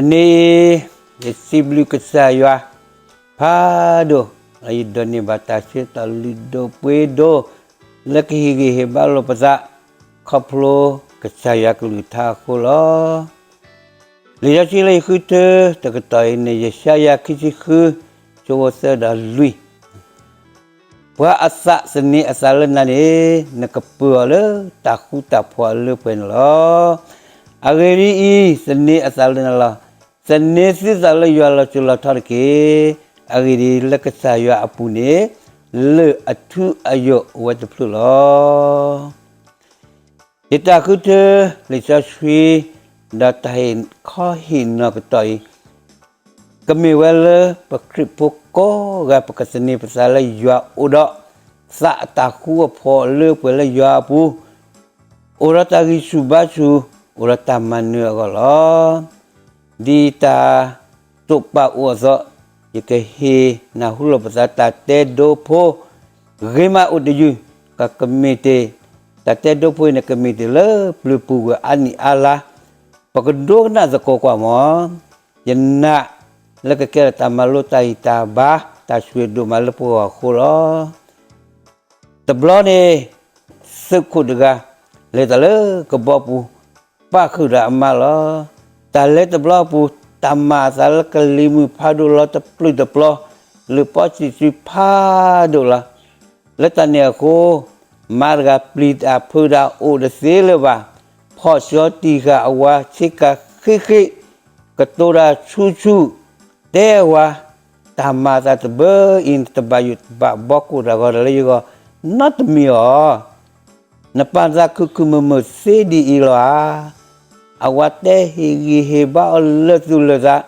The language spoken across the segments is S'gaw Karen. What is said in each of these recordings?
တနံၤအံၤ ယစံးဘျုးကစၢ်ယွၤ ဖးဒိၣ်, ဒီးယဒိးန့ၢ်ဘၣ်တၢ်ဆၢကတီၢ်လုၢ်ဒိၣ်ပှ့ၤဒိၣ် လၢကဟ့ၣ်ဂံၢ်ဟ့ၣ်ဘါလိာ်ပသး ခီဖျိကစၢ်ယွၤကလုၢ်ကထါအဃိလီၤ. လံာ်စီဆှံလၢယဃုထၢတကတီၢ်အံၤန့ၣ် ယၡါယၤခံဆံဃု ဆၢဖိသၢဒီးလွံၢ် ပှၤအသးသန့ၤအသးလၢနၤန့ၣ် နကပၢၤအီၤလၢတၢ်ဃူတၢ်ဖိးအလၢပှဲၤန့ၣ်လီၤ. အဂ့ၢ်ဒ်အံၤ, သန့ၤအသးလၢနၤလီၤ. သန့ၤသုသးလၢယွၤလီၤစိၤလီၤထီတက့ၢ်. အဂ့ၢ်ဒ်အံၤ, လၢကစၢ်ယွၤအပူၤန့ၣ် လၢၢ်အထူအယိာ်အိၣ်ဝဲတဖျၢၣ်လီၤ. ယတၢ်ဃုထၢလံာ်စီဆှံ ဒီးတၢ်ဟ့ၣ်ခီဟ့ၣ်နီၤကတီၢ်အံၤ ကမ့ၢ်ဝဲလၢပခရံာ်ဖိကိးဂၤ ပကသန့ၤပသးလၢယွၤအိၣ်ဒီး သးအတၢ်ဃူအဖိးအလၢပှဲၤလၢယွၤအပူၤ, အိၣ်ဒီးတၢ်ဂံၢ်ဆူၣ်ဘါဆူၣ်, အိၣ်ဒီးတၢ်မၤနၢၤအဂီၢ်လီၤ. ဒ်တၢ်တိာ်ပာ်အိၣ်အသိး, ယကဟ့ၣ်နၢ်ဟူလိာ်ပသးတၢ်တဲဒိဖိ ဂ့ၤမးအိၣ်တယုၢ်, ကကမ့ၢ်တ့ၢ်, တၢ်တဲဒိဖိအံၤန့ၣ် ကမ့ၢ်တ့ၢ်လၢပျၢၤပူၤကွံာ်အါနံၣ်အါလါ, ပကဒိကနၣ်သကိးကွၢ်မး, ယနာ်လၢကကဲထီၣ်တၢ်မၤလိတၢ်ဂံၢ်တၢ်ဘါ တၢ်ဆိၣ်ဂ့ၤဒိၣ်မးလၢပဂီၢ်အဃိလီၤ. တဘျီန့ၣ် သုးခိၣ်တဂၤ လဲၤတၢ်လၢကဘီပူၤ ပာ်ဃုာ်ဒီးအမါလီၤ. တၢ်လဲၤတဘျီအပူၤ တၢ်မၤအသးလၢကလံၤမုၢ်ဖးဒိၣ်လီၤတပျုာ်တပျီၤ, လၢပီစံးစုဖးဒိၣ်လီၤ. လၢတၢ်န့ၣ်အဃိ မါတဂၤပျံၤတၢ်ဖုးတၢ်အိၣ်တသ့လၢၤဘၣ်, ဖီၣ်ဆှီတံၢ်ဃာ်အဝၤဆ့ကၤဃံးဃံး, ကတိၤတၢ်ဆူၣ်ဆူၣ်, တဲအဝၤ, တၢ်မၤအသးတဘျီအံၤ နတဘၣ်ယိၣ်ဘၣ်ဘီကိၣ်တၢ်ဂီၤဒီးလၢယဂီၢ် နီတမံၤဧါ. နပာ်သးခုၣ်ခုၣ်မုာ်မုာ်သ့ဒ်အံၤလီၤဧါ. အဝၤတဲဟ့ၣ်ဂံၢ်ဟ့ၣ်ဘါအီၤလၢာ်သူၣ်လၢာ်သး,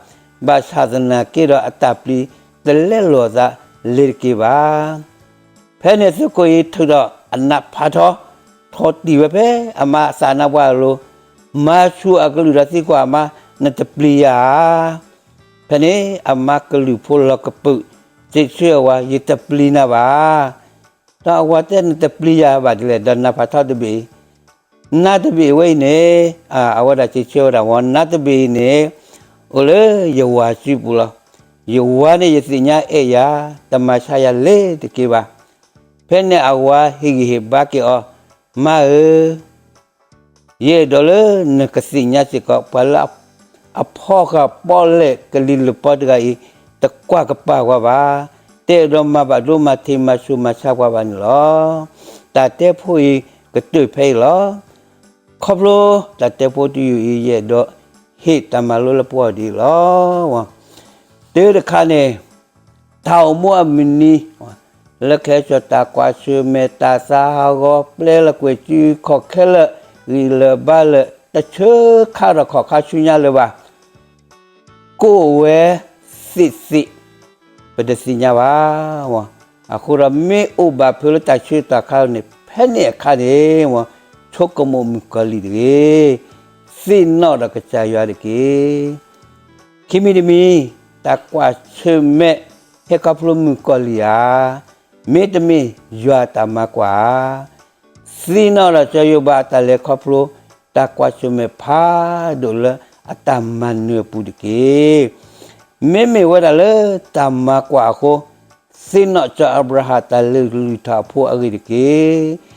ဘၣ်ဆၣ်သနာ်က့ဒီးအတၢ်ပျံၤတလဲလိာ်အသးလၢၤတက့ၢ်ဘၣ်. ဖဲန့ၣ်သုးခိၣ်အံၤထုးဒီးအနးဖးထီ, ထီၣ်တံၢ်ဝဲဖဲအမါအသးနါပှၢ်အလိၤ, မၤဆူၣ်အကလုၢ်ဒီးသံကွၢ်အမါ, နတပျံၤယၤဧါ. ဖဲန့ၣ်အမါကလုၢ်ဖိလီၤကပုာ်, စံးဆၢအဝၤ, ယတပျံၤနၤဘၣ်. ဒီးအဝၤတဲ နတပျံၤယၤဘၣ်ဒ်လဲၣ်, ဒီးနးဖးထီတဘ့ၣ်အံၤ, နးတဘ့ၣ်ဝဲအံၤန့ၣ်, အဝဲဒၣ်စံးဆၢဝဲဒၣ်မ့ၢ် နးတဘ့ၣ်အံၤန့ၣ် အိၣ်လၢယဝၤစုပူၤလီၤ. ယဝၤန့ၣ်ယသ့ၣ်ညါအဲၣ်ယၤ, တမၤဆါယၤလၢၤတက့ၢ်ဘၣ်. ဖဲန့ၣ်အဝၤဟ့ၣ်ဂံၢ်ဟ့ၣ်ဘါက့ၤအီၤ, မါဧၢ, ယအဲၣ်ဒိးလၢနကသ့ၣ်ညါစ့ၢ်ကီး ပှၤလၢအဖီၣ်ဃာ်ပီၣ်လဲၣ်ကလံၤလၢပီတဂၤအံၤ တကွၢ်ကပာ်ပှၤဘၣ်, တအဲၣ်ဒိးမၤဘၣ်ဒိမၤထံးမၤဆူၣ်မၤဆါပှၤဘၣ်န့ၣ်လီၤ. တၢ်တဲဖိအံၤကတၢၢ်ဖဲအံၤလီၤ. ခီဖျိတၢ်တဲဖိတယုၢ်အံၤ ယအဲၣ်ဒိးဟ့ၣ်တၢ်မၤလိလၢပဂီၢ်ဒ်အံၤလီၤ. တၢ်တခါန့ၣ် တၢ်အိၣ်မူအမုၢ်နံၤ လၢကဟဲစိာ်တၢ်ကွၢ်ဆၢၣ်မဲာ် တၢ်သးဟးဂီၤ ပျဲလၢကွဲၤစုခီၣ်ခဲလၢာ် ဂံၢ်လၢာ်ဘါလၢာ် တဆၢခါဒီးခီၣ်ခါဆူညါလၢၤဘၣ်. ကအိၣ်ဝဲသ့ၣ်သ့ၣ် ပတသ့ၣ်ညါဘၣ်. အဃိဒီးမ့ၢ်အိၣ်ဘၣ်ဖဲလၢတၢ်ဆၢကတီၢ်ခါန့ၣ် ဖဲန့ၣ်အခါန့ၣ် ဆိကမိၣ်မုၣ်ကီၤလံၢ်တဂ့ၤ, သ့ၣ်နီၣ်ဒီးကစၢ်ယွၤတက့ၢ်. ခံမံၤတမံၤ တၢ်ကွၢ်ဆၢၣ်မဲာ် ဟဲခီဖျိမုၣ်ကီၤလံၢ်ဧါ, မ့တမ့ၢ်ယွၤအတၢ်မၤကွၢ်ဧါ. သ့ၣ်နီၣ်ဒီးစီၤယိၤဘးအတၢ်လဲၤခီဖျိ တၢ်ကွၢ်ဆၢၣ်မဲာ်ဖးဒိၣ်လၢအတၢ်မၤနၢၤအပူၤတက့ၢ်. မ့မ့ၢ်ဝဲဒၣ်လၢတၢ်မၤကွၢ်အဃိ သ့ၣ်နီၣ်စီၤအၤဘြၤဟၣ်တၢ်လုၢ်ထီၣ်အဖိအဂ့ၢ်တက့ၢ်.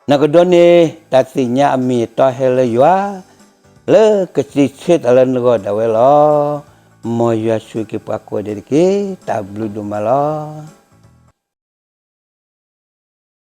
နကဒိးန့ၢ်တၢ်သ့ၣ်ညါအမ့ၢ်အတီဟဲလၢယွၤ လၢကစံးဆၢတၢ်လၢနဂီၢ်ဒၣ်ဝဲလီၤ. မ်ယွၤဆိၣ်ဂ့ၤပှၤကိးဂၤဒဲးတက့ၢ်. တၢ်ဘျုးဒိၣ်မးလီၤ.